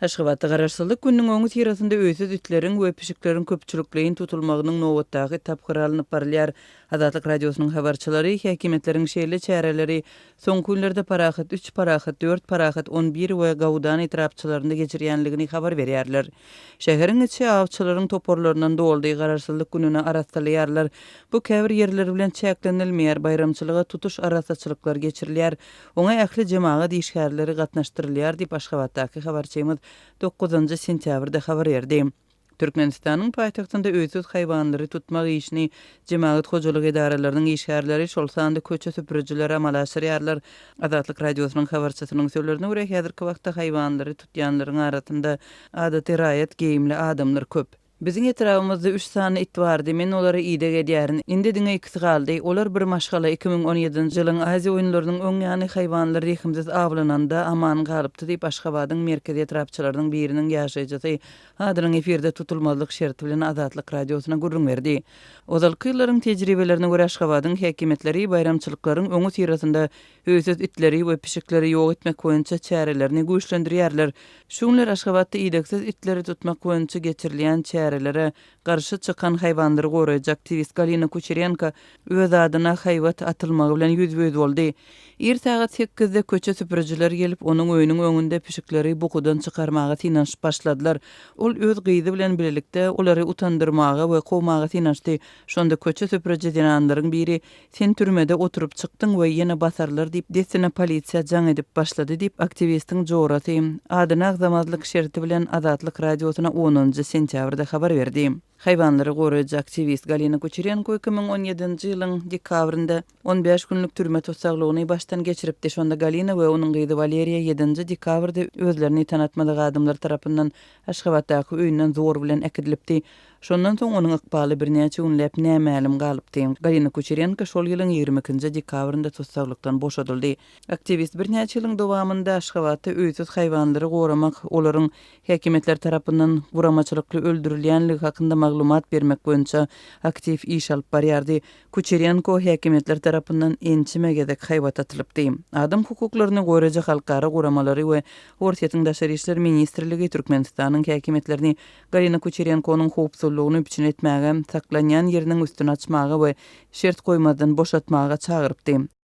Aşgabatda Garaşsyzlyk gününiň öňüsyrasynda öýsüz itleriň we pişikleriň köpçülikleýin tutulmagynyň nobatdaky tapgyry alnyp barylýar. Azatlyk Radiosynyň habarçylary häkimiýetleriň şeýle çäreleri soňky günlerde Parahat üç, Parahat dört, Parahat 11 we Gaudan etrapçalarynda geçirýänligini habar berýärler. Şäheriň içi awçylaryň toparlaryndan doldy, Garaşsyzlyk gününi arassalaýarlar. Bu käbir ýerler bilen çäklenilmeýär, baýramçylyga tutuş arassaçylyklar geçirilýär. Oňa ähli jemagat işgärleri gatnaşdyrylýar diýip, Aşgabatdaky habarçymyz dokuzynjy sentýabrda habar berdi. Türkmenistanyň paýtagtynda öýsüz haýwanlary tutmak işini jemagat hojalyk edaralarynyň işgärleri, şol sanda köçe süpürijiler amala aşyrýarlar. Azatlyk Radiosynyň habarçysynyň sözlerine görä, häzirki wagtda haýwanlary tutýanlaryň arasynda adaty raýat geýimli adamlar köp. Biziň etrabymyzda üç sany it bardy, men olara ideg edýärin. Indi diňe ikisi galdy. Olar bir maşgala, 2017-nji ýylyň Aziýa oýunlarynyň öň ýany haýwanlar rehimsiz awlananda aman galypdy diýip, Aşgabadyň merkezi etrapçalarynyň biriniň ýaşaýjysy adynyň efirde tutulmazlyk şerti bilen Azatlyk Radiosyna gürrüň berdi. Ozalky ýyllaryň tejribelerine görä, Aşgabadyň häkimiýetleri baýramçylyklaryň öňüsyrasynda Öýsüz itleri we pişikleri ýok etmek boýunça çärelerini güýçlendirýärler. Şu günler Aşgabatda idegsiz itleri tutmak boýunça geçirilýän çärelere garşy çykan haýwanlary goraýjy aktiwist Galina Kuçerenko öz adyna haýbat atylmagy bilen ýüzbe-ýüz boldy. Ir sagat sekizde köçe süpürijiler gelip, onuň öýüniň öňünde pişikleri bukudan çykarmaga synanyşyp başladylar. Ol öz gyzy bilen bilelikde olary utandyrmaga we kowmaga synanyşdy. Şonda köçe süpüriji zenanlaryň biri Sen türmede oturyp çykdyň we ýene basarlar diýip, dessine polisiýa jaň edip başlady diýip, aktiwistiň jorasy, adyny agzamazlyk şerti bilen Azatlyk Radiosyna onunjy sentýabrda habar berdi. Haýwanlary goraýjy aktiwist Galina Kuçerenko 2017-nji ýylyň dekabrynda 15 günlük türme tussaglygyny başdan geçiripdi. Şonda Galina we onuň gyzy Waleriýa ýedinji dekabrda özlerini tanatmadyk adamlar tarapyndan Aşgabatdaky öýünden zor bilen äkidilipdi. Şondan soň onuň ykbaly birnäçe günläp nämälim galypdy. Galina Kuçerenko şol ýylyň 22-nji dekabrynda tussaglykdan boşadyldy. Aktiwist birnäçe ýylyň dowamynda Aşgabatda öýsüz haýwanlary goramak, olaryň häkimiýetler tarapyndan guramaçylykly öldürilýänligi hakynda maglumat bermek boýunça aktiw iş alyp barýardy. Kuçerenko häkimiýetler tarapyndan ençeme gezek haýbat atylypdy. Adam hukuklaryny goraýjy halkara guramalary we Orsýetiň Daşary işler ministrligi Türkmenistanyň häkimiýetlerini Galina Kuçerenkonyň howpsuzlygyny üpjün etmäge, saklanýan ýeriniň üstüni açmaga we şert goýmazdan boşatmaga çagyrypdy.